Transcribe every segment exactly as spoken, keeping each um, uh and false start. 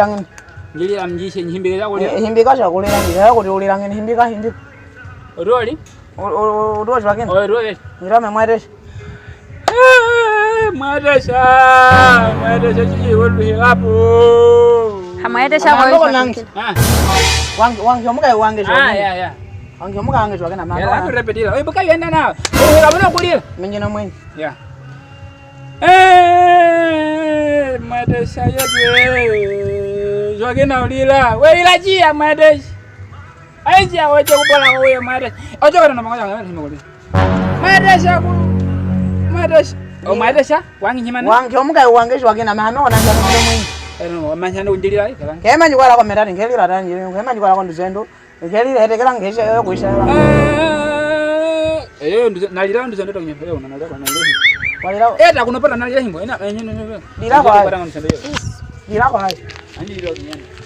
ulira ngene. Ngilira mjishe, nyihimbike sha kulira. Eh, himbika sha kulira, ngilira kuti ulira ngene, himbika, himbika. Oti oli? O, o, o, oti oli wakina. Oti oli. Ngilira me Mwatesha. Eh, Mwatesha, Mwatesha, chichi wondu hilapo. Ha Mwatesha. Ama kwa ndoko nangi. Ah. Wange, wange, omuka wange. Ah, ya, ya. Wange, omuka wange, wakina mama. Ya, la repetila. Oye, buka yenda na. Oye, kabona kulira. Menye na mwenye. Ya. Eh, Mwatesha yetu, eh, zwakina ulira. We ila chia, Mwatesha. Ai chia, oche kubola uye, Mwatesha. Oche kana mama, Mwatesha ku. Mwatesha. O Mwatesha, wange nyimana. Wange, omuka wange, zwakina mama, ona nja mwenye. Eno, mama nja ndilira, kala. Kema nyikwala kwa metani, ngelira tani, kema nyikwala kwa nduzendo. Ngelira, ete kala ngesha, eh, kwisha. Eh, eh, nduze-, nalira nduzendo tonye, eh, una nalira, nalira. Walira. Eh, ta kuno pata nalira himbo, ina, eh, nyo, nyo, nyo. Lira kwa. Pata nduzendo yo. Lira kwa. Andi lira kwa.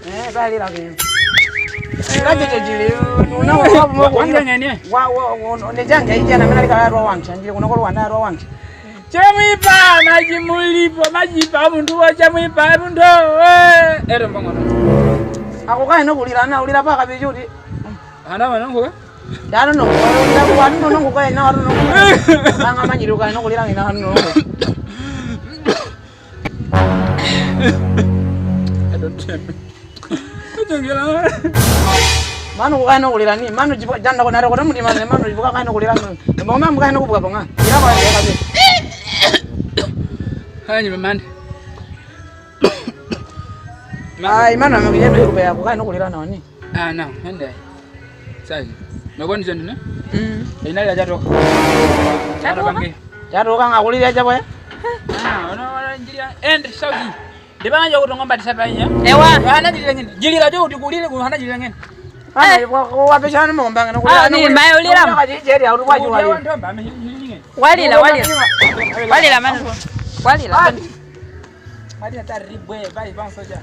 Eh, ba lira kwa. Lira cheche jili. Una wa, wa, wa, wa, wange ngene. Wa, wa, wa, ne jange ije na mena lika wa wange, njili kuno kwa wanda wa wange. Chamwipa, maji mulipo, maji pa muntu wa chamwipa, muntu, eh. Ero mbongo. Ako kaye no kulira na, ulira paka bijuti. Hana mwana ngo. Yano no, wano no, wano no, kukae na, wano no. Nanga manyi kukae no kulira ngina, wano no. I don't care. Manu kukae no kulira ni, manu jibu janda ko nare ko mundi manu, manu jibu kukae no kulira no. Mbonga mkae no kubuka bonga. Ira kwa ndeka be. Hanyi mamande. Ai, manu amekuja be kukae no kulira no ni. Ah, no, hende. Sai. Mekoni sendi ne? Mm. Ina ya jatoka. Jatoka? Jatoka nga kulira jabo ya? Ah, ono, ono, njiri ya. Ende, sauti. Ndiba nje kutonga mbati sapa inya. Ewa. Hana njiri ngene. Njiri la jo uti kulire ku hana njiri ngene. Ana kwa kwa pesa ni momba ngene kulira. Ah, ni mayo lira. Kwa jeri au kwa jwa. Walira, walira. Walira manu. Walira. Mali na tari bwe, bai, ban soja.